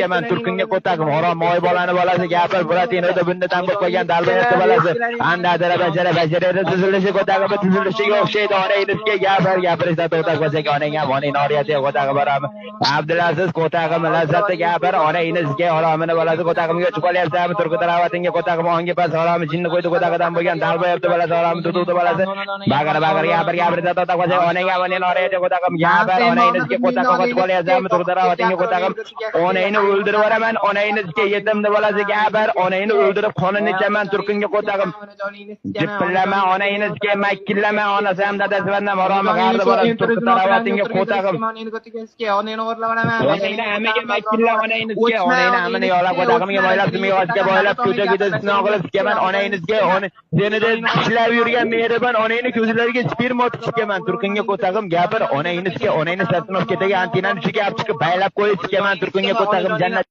Sikaman turkunga qo'tag'im, harom oy bolani bolasi gapir, Buratinoda bundan bo'lib qolgan dalbayapti bolasi. Andadira bajara bajarada tuzilishi qo'tag'imi tuzilishiga o'xshaydi, onangizga gapir, gapirishdan to'xtab qolsak, onang ham onang noriyatiga qo'tag'i borami? Abdulaziz qo'tag'im lazzati gapir, onangizga haromini bolasi qo'tag'imga uchib qolyapsanmi? Turku tarovatingga qo'tag'im ongi pas haromi jinni qo'ydi qo'tag'idan bo'lgan dalbayapti bolasi, haromi tutuvdi bolasi. Baqir baqir gapir, gapirishdan to'xtab qolsak, onang ham onang noriyatiga qo'tag'im gapir, onangizga qo'tag'i qochib qolyapsanmi? Turku tarovatingga qo'tag'im onangni o'ldirib yuboraman, onangizga yetimni bolasi gapir, onangni o'ldirib qonini ichaman turkunga qo'tag'im. Jipillama onangizga, makkillama onasi ham dadasi bilan haromi g'ardi bolasi turku tarovatingga qo'tag'im. Onangni amiga makkilla onangizga, onangni amini yolab qo'tag'imga boylab, miyosiga boylab, ko'cha ko'cha sino qilib sikaman onangizga, ona seni deb ishlab yurgan mehribon onangni ko'zlariga sperma otib sikaman turkunga qo'tag'im gapir, onangizga, onangni sassinov ketaga antenani uchiga olib chiqib baylab qo'yib sikaman turkunga qo'tag'im jannat.